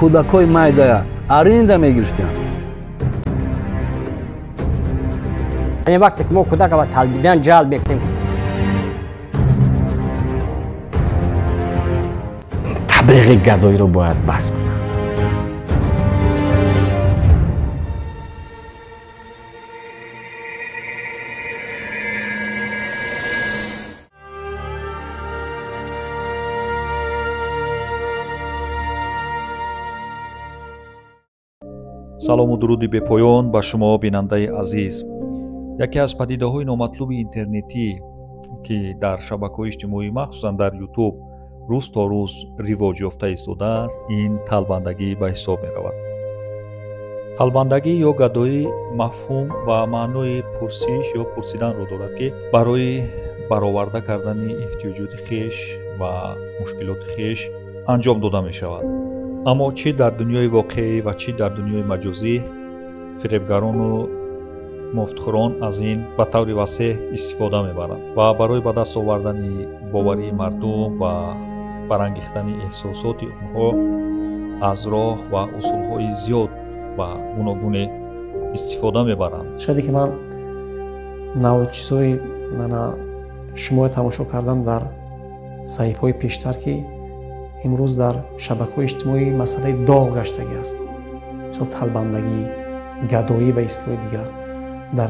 Кӯдакҳои майдая аренда мегирифтиям. Яъне вақте ки мо кӯдака ба талбидан ҷалб мекунем, таблиғи гадоиро бояд бас кунад. Салому дуруди бепоён ба шумо, бинандаи азиз. Яке аз падидаҳои номатлуби интернетӣ, ки дар шабакаҳои иҷтимоӣ, махсусан дар Ютуб, рӯз то рӯз ривоҷ ёфта истодааст, ин талбандагӣ ба ҳисоб меравад. Талбандагӣ ё гадоӣ мафҳум ва маънои пурсиш ё пурсиданро дорад, ки барои бароварда кардани эҳтиёҷоти хеш ва мушкилоти хеш анҷом дода мешавад. Аммо чӣ дар дунёи воқеӣ ва чӣ дар дунёи маҷозӣ фиребгарону муфтхӯрон аз ин ба таври васеъ истифода мебаранд ва барои ба даст овардани боварии мардум ва барангехтани эҳсосоти онҳо аз роҳ ва усулҳои зиёд ва гуногуне истифода мебаранд. Шояде ки ман навчизҳои шуморо тамошо кардам дар саҳифаҳои пештар, ки имрӯз дар шабакаҳои иҷтимоӣ масъалаи доғ гаштагӣ аст. Мисол талбандагӣ, гадоӣ ба истилоҳи дигар. Дар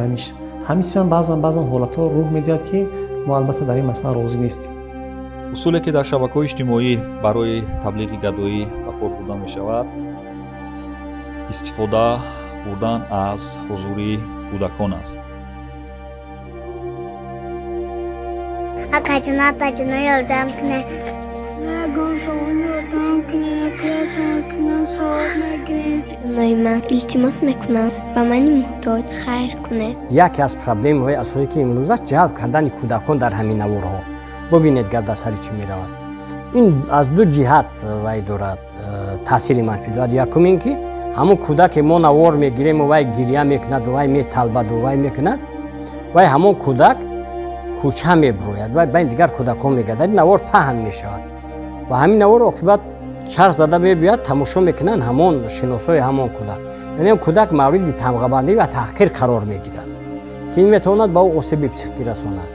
ҳамин чизам баъзан ҳолатҳо рӯҳ медиҳад, ки мо албатта дар ин масъала розӣ нестем. Усуле ки дар шабакаҳои иҷтимоӣ барои таблиғи гадоӣ ба кор бурда мешавад, истифода бурдан аз ҳузури кӯдакон аст. Акаҷон, апаҷон, ёрдам кунед. Ман илтимос мекунам, ба мани муҳтоҷ хайр кунед. Яке аз проблемаҳои асосӣ, ки имрӯз аст, ҷалб кардани кӯдакон дар ҳамин наворҳо. Бубинед, гап дар сари чӣ меравад. Ин аз ду ҷиҳат вай дорад таъсири манфӣ дорад. Якум ин ки ҳамон кӯдаке мо навор мегирем, вай гиря мекунад, вай металбаду вай мекунад, вай ҳамон кӯдак кӯча мебурояд, вай байни дигар кӯдакон мегардад, навор паҳн мешавад ва ҳамин навор оқибат чарх зада мебиёяд, тамошо мекунанд ҳамон шиносои ҳамон кӯдак. Яъне кӯдак мавриди тамғабандӣ ва таҳқир қарор мегирад, ки ин метавонад ба ӯ осеби психикӣ расонад.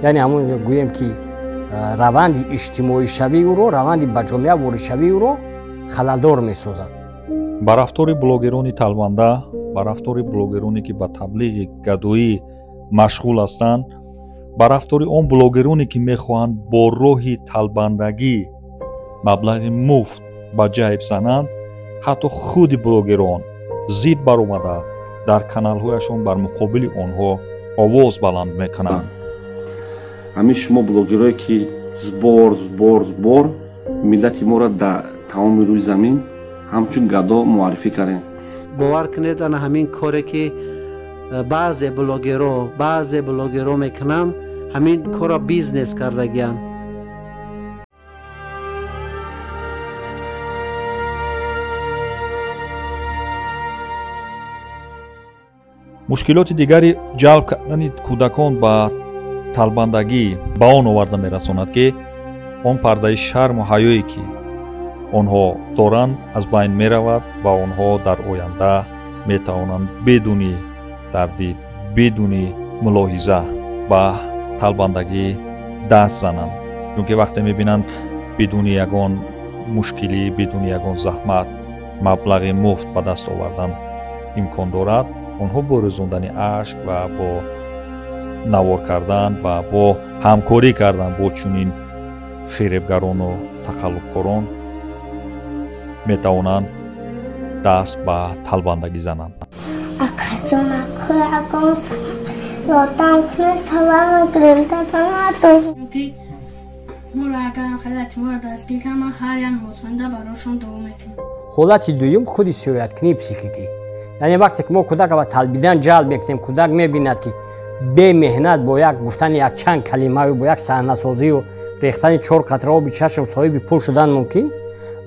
Яъне ҳамон гӯем ки раванди иҷтимоишавии ӯро, раванди ба ҷомеа воридшавии ӯро халалдор месозад. Ба рафтори блогерони талбанда, ба рафтори блогероне ки ба таблиғи гадоӣ машғул ҳастанд, ба рафтори он блогероне ки мехоҳанд бо роҳи талбандагӣ маблағи муфт ба ҷайб зананд, ҳатто худи блогерон зид баромада дар каналҳояшон бар муқобили онҳо овоз баланд мекунанд. Ҳамин шумо блогерое ки збор збор збор миллати моро дар тамоми рӯи замин ҳамчун гадо муаррифӣ кардем. Бовар кунед, ана ҳамин коре ки баъзе блогеро мекунанд, ҳамин корро бизнес кардагианд. Мушкилоти дигари ҷалб кардани кӯдакон ба талбандагӣ ба он оварда мерасонад, ки он пардаи шарму ҳаёе ки онҳо доранд аз байн меравад ва онҳо дар оянда метавонанд бидуни тардид, бидуни мулоҳиза ба талбандагӣ даст зананд. Чунки вақте мебинанд бидуни ягон мушкилӣ, бидуни ягон заҳмат маблағи муфт ба даст овардан имкон дорад, онҳо бо резондани ашк ва бо навор кардан ва бо ҳамкорӣ кардан бо чунин фиребгарону тақаллубкорон метавонанд даст ба талбандагӣ зананд. Акаҷон, акаҷон, ёрдам кунед, савор мегирем, дадам. Моро агар халати моро дастгир кунанд, ман ҳар як намозхонда барошон дуо мекунам. Ҳолати дуюм худи сиёяткунии психикӣ. Яъне вақте ки мо кӯдакро ба талбидан ҷалб мекунем, кӯдак мебинад, ки бемеҳнат бо як гуфтани якчанд калимаю бо як саҳнасозию рехтани чор қатра оби чашм соҳиби пул шудан мумкин,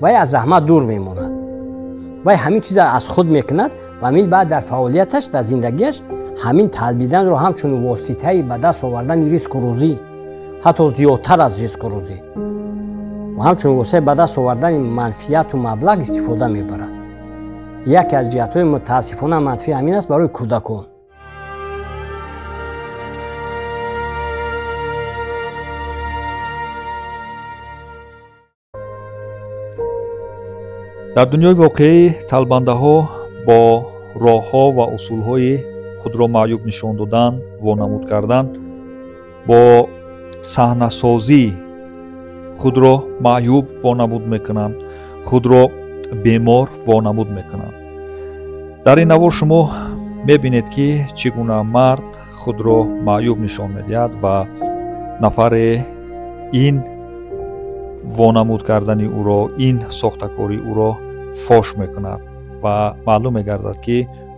вай аз заҳмат дур мемонад. Вай ҳамин чизро аз худ мекунад ва ҳамин баъд дар фаъолияташ, дар зиндагиаш ҳамин талбиданро ҳамчун воситаи ба даст овардани ризқу рӯзӣ, ҳатто зиёдтар аз ризқу рӯзӣ Ва ҳамчун воситаи ба даст овардани манфиату маблағ истифода мебарад. Яке аз ҷиҳатҳои мутаассифона манфӣ ҳамин аст барои кӯдакон. Дар дунёи воқеӣ талбандаҳо бо роҳҳо ва усулҳои худро маъюб нишон додан, вонамуд кардан, бо саҳнасозӣ худро маъюб вонамуд мекунанд, худро бемор вонамуд мекунанд. Дар ин навор шумо мебинед, ки чӣ гуна мард худро маъюб нишон медиҳад ва нафаре ин вонамуд кардани ӯро, ин сохтакории ӯро фош мекунад ва маълум мегардад, ки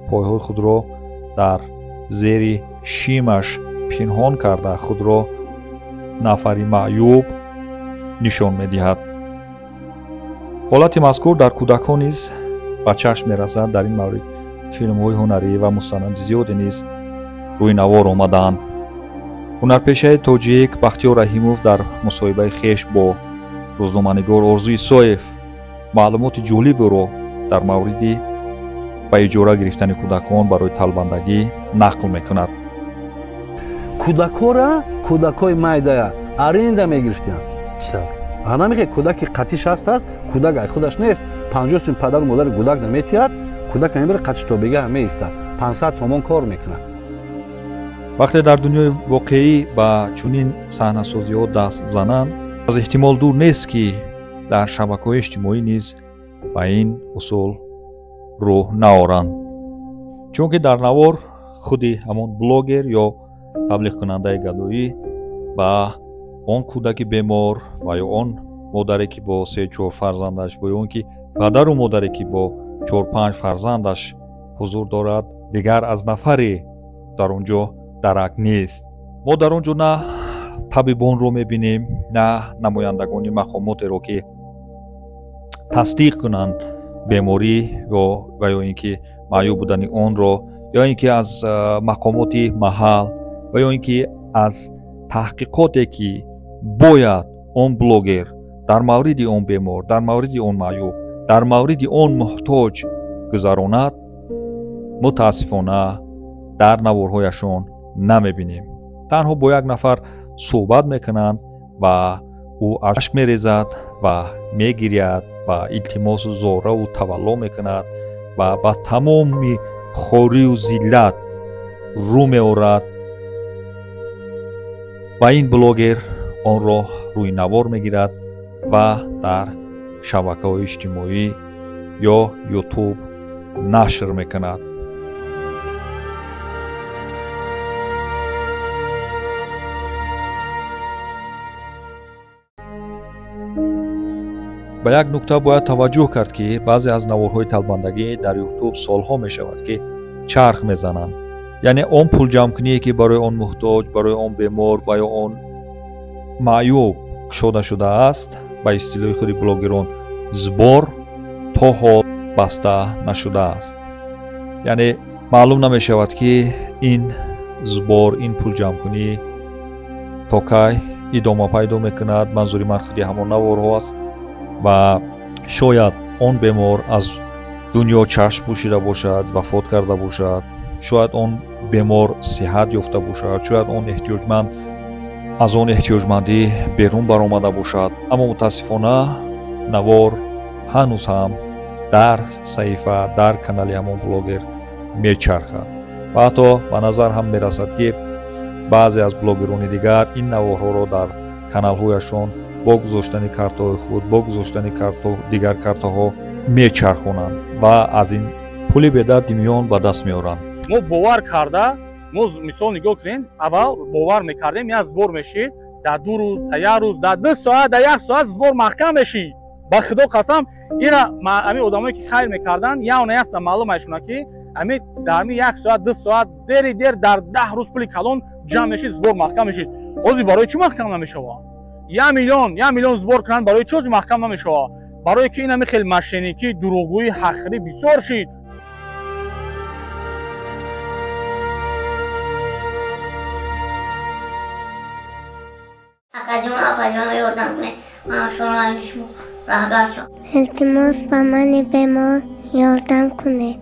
пойҳои худро дар зери шимаш пинҳон карда худро нафари маъюб нишон медиҳад. Ҳолати мазкур дар кӯдакон низ ба чашм мерасад. Дар ин маврид филмҳои ҳунарӣ ва мустанади зиёде низ рӯи навор омадаанд. Ҳунарпешаи тоҷик Бахтиёр Раҳимов дар мусоҳибаи хеш бо рӯзноманигор Орзу Исоев маълумоти ҷолиберо дар мавриди ба иҷора гирифтани кӯдакон барои талбандагӣ нақл мекунад. Кӯдакора, кӯдакҳои майдая аренда мегирифтиянд. Намехе кӯдаки қатиш ҳаст аст, кӯдак ай худаш нест, 50 сум падару модари кӯдак наметиҳад, кӯдак намебара қатиш то бегаҳ меистад, 500 сомон кор мекунад. Вақте дар дунёи воқеӣ ба чунин саҳнасозиҳо даст зананд, аз эҳтимол дур нест, ки дар шабакаҳои иҷтимоӣ низ ба ин усул рӯҳ наоранд, чунки дар навор худи ҳамон блогер ё таблиғкунандаи гадоӣ ба он кӯдаки бемор ва ё он модаре, ки бо 3-4 фарзандаш ва ё он ки падару модаре, ки бо 4-5 фарзандаш ҳузур дорад, дигар аз нафаре дар он ҷо дарак нест. Мо дар он ҷо на табибонро мебинем, на намояндагони мақомотеро, ки тасдиқ кунанд беморӣ ва ё ин ки маъюб будани онро, ё ин ки аз мақомоти маҳал ва ё ин ки аз таҳқиқоте, ки бояд он блогер дар мавриди он бемор, дар мавриди он маъюб, дар мавриди он муҳтоҷ гузаронад, мутаассифона дар наворҳояшон намебинем. Танҳо бо як нафар суҳбат мекунанд ва ӯ ашк мерезад ва мегиряд ва илтимосу зораву тавалло мекунад ва ба тамоми хорию зиллат рӯ меорад ва ин блогер онро рӯи навор мегирад ва дар шабакаҳои иҷтимоӣ ё Ютуб нашр мекунад. Ба як нукта бояд таваҷҷӯҳ кард, ки баъзе аз наворҳои талбандагӣ дар Ютуб солҳо мешавад, ки чарх мезананд. Яъне он пулҷамъкуние, ки барои он муҳтоҷ, барои он бемор ва ё он маъюб кушода шудааст, ба истилоҳи худи блогерон сбор то ҳол баста нашудааст. Яъне маълум намешавад, ки ин сбор, ин пулҷамъкунӣ то кай идома пайдо мекунад. Манзури ман худи ҳамон наворҳо аст ва шояд он бемор аз дунё чашм пӯшида бошад, вафот карда бошад, шояд он бемор сиҳат ёфта бошад, шояд он эҳтиёҷманд аз он эҳтиёҷмандӣ берун баромада бошад. Аммо мутаассифона навор ҳанӯз ҳам дар саҳифа, дар канали ҳамон блогер мечархад ва ҳатто ба назар ҳам мерасад, ки баъзе аз блогерони дигар ин наворҳоро дар каналҳояшон бо гузоштани картаҳои худ, бо гузоштани дигар картаҳо мечархонанд ва аз ин пули бедарди миён ба даст меоранд. Мо бовар карда, мо мисол нигоҳ кунем, аввал бовар мекардем, як сбор мешид, дар 2 рӯз, дар 1 рӯз, дар 2 соат, дар 1 соат сбор маҳкам мешид. Ба худо қасам, ира ами одамое ки хайр мекарданд, яъне яста маълум мешуна, ки ами дар ами 1 соат, 2 соат, дери дер дар 10 рӯз пули калон ҷамъ мешид, сбор маҳкам мешид. Ҳозир барои чӣ маҳкам намешавад? 1 миллион, 1 миллион сбор кунанд, барои чӣ ҳозир маҳкам намешавад? Барое ки ин ами хел мошенникӣ, дурӯғгӯӣ, ҳақирӣ бисёр шид. Акаҷон, апаҷон, ёрдам кунед. Илтимос, ба мани бемор ёрдам кунед.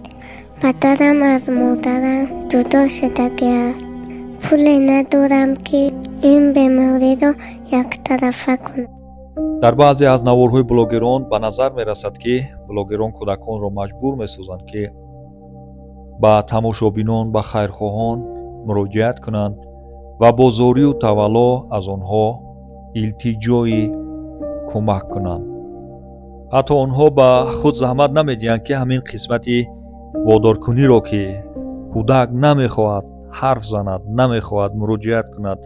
Падарам аз модарам ҷудо шудагиаст. Пуле надорам, ки ин бемориро яктарафа кунам. Дар баъзе аз наворҳои блогерон ба назар мерасад, ки блогерон кӯдаконро маҷбур месозанд, ки ба тамошобинон, ба хайрхоҳон муроҷиат кунанд ва бо зорию тавалло аз онҳо илтиҷои кӯмак кунанд. Ҳатто онҳо ба худ заҳмат намедиҳанд, ки ҳамин қисмати водоркуниро, ки кӯдак намехоҳад ҳарф занад, намехоҳад муроҷиат кунад,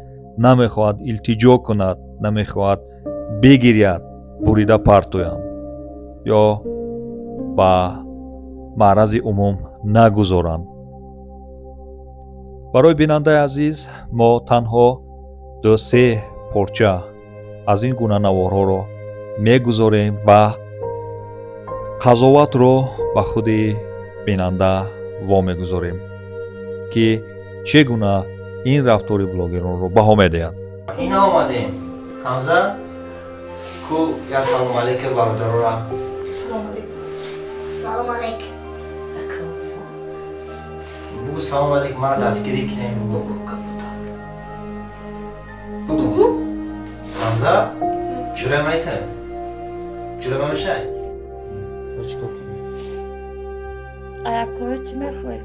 намехоҳад илтиҷо кунад, намехоҳад бигиряд, бурида партоянд ё ба маърази умум нагузоранд. Барои бинандаи азиз мо танҳо 2-3 порча аз ин гуна наворҳоро мегузорем ва қазоватро ба худи бинанда вомегузорем, ки чӣ гуна ин рафтори блогеронро баҳо медиҳад. Ина омадем. Ҳамза, ку я салом алейкум бародарора. Салом алейкум. Салом алейкум. Бугу салом алейкум, мара дастгирӣ кунем. Бугу. Ҳамза, ҷура майта? Ҷура мамешай? Аякои чӣ мехоҳӣ?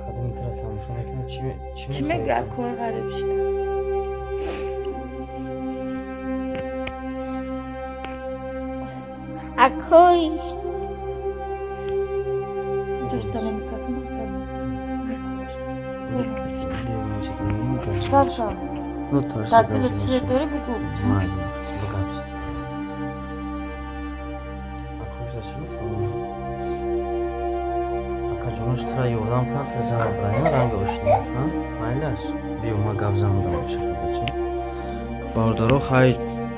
Кадом тра тамошо мекунад? Чӣ мегӯ акои ғариб шуда? Акои Акаҷонош тура ёрдам кунад, ту зан бираям ранги ошно, майлаш биё ма гап занам бача. Бародаро, хай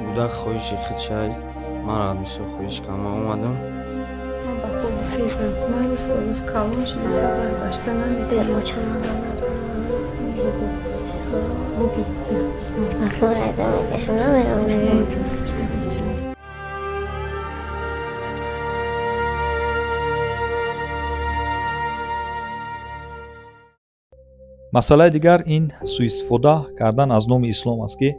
гудак хоҳиши худшай, мара бисёр хоҳиш кардам, ман омадам. Ман ба по хезам. Ман рӯз то рӯз калон шуда сабрам гашта наметавонам. Бугу. Масъалаи дигар ин сӯистифода кардан аз номи ислом аст, ки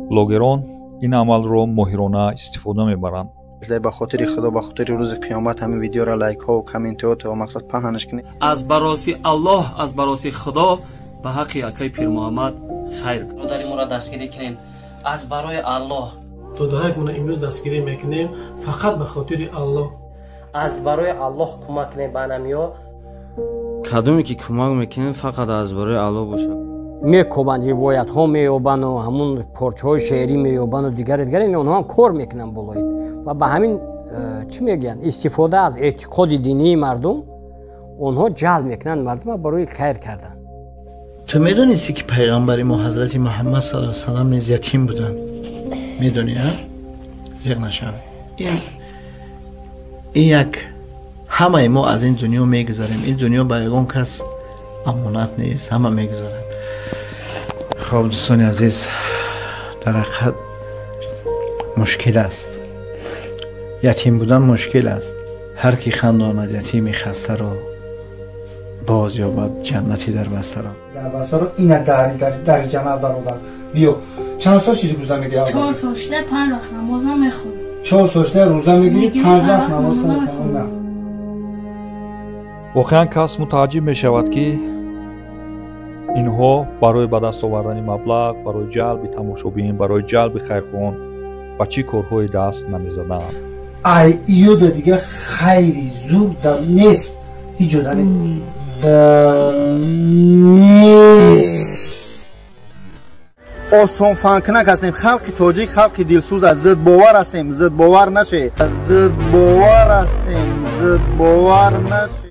блогерон ин амалро моҳирона истифода мебаранд. Ба хотири Худо, ба хотири рӯзи қиёмат ҳамин видеоро лайкҳо ва комментҳо ва мақсад паҳнаш кунед. Аз бароси Аллоҳ, аз бароси Худо ба ҳаққи акаи Пирмуҳаммад хайр. Бародари моро дастгирӣ кунед аз барои Аллоҳ. Додаракмона имрӯз дастгирӣ мекунем фақат ба хотири Аллоҳ. Аз барои Аллоҳ кӯмак кунед ба намиё. Кадоме ки кӯмак мекунем фақат аз барои Аллоҳ бошад. Мекобанд, ривоятҳо меёбанду ҳамун порчаҳои шеърӣ меёбанду дигаре дигаре, онҳо ҳам кор мекунанд болои ва ба ҳамин чӣ мегӯянд, истифода аз эътиқоди динии мардум онҳо ҷалб мекунанд мардумро барои хайр кардан. Ту медонисти, ки пайғамбари мо ҳазрати Муҳаммад саллаллоҳу алайҳи васаллам низ ятим буданд? Медонӣ, а? Зиқ нашавӣ. Ин як ҳамаи мо аз ин дунё мегузарем. Ин дунё ба ягон кас амонат нест, ҳама мегузаранд. Хоб, дӯстони азиз, дар ҳақиқат мушкил аст. Ятим будан мушкил аст. Ҳар ки хандонад ятими хастаро, боз ёбад ҷаннати дарбастаро. Дарбастаро ина дари ҷаннат бародар. Биё, чанд сол шиди рӯза мегирӣ? 4 сол шуда 5 вақт намоз намехонам. 4 сол шуда рӯза мегирӣ, 5 вақт намоз намехонам. Воқеан кас мутааҷҷиб мешавад, ки инҳо барои ба даст овардани маблағ, барои ҷалби тамошобин, барои ҷалби хайрхоҳон ба чӣ корҳое даст намезаданд. Ай иёда дига хайри зур дар нест, ҳеҷ ҷо нест. Осонфаҳмкунак ҳастем. Халқи тоҷик халқи дилсӯз аст. Зидбовар ҳастем, зидбовар нашед. Зидбовар ҳастем, зидбовар нашед.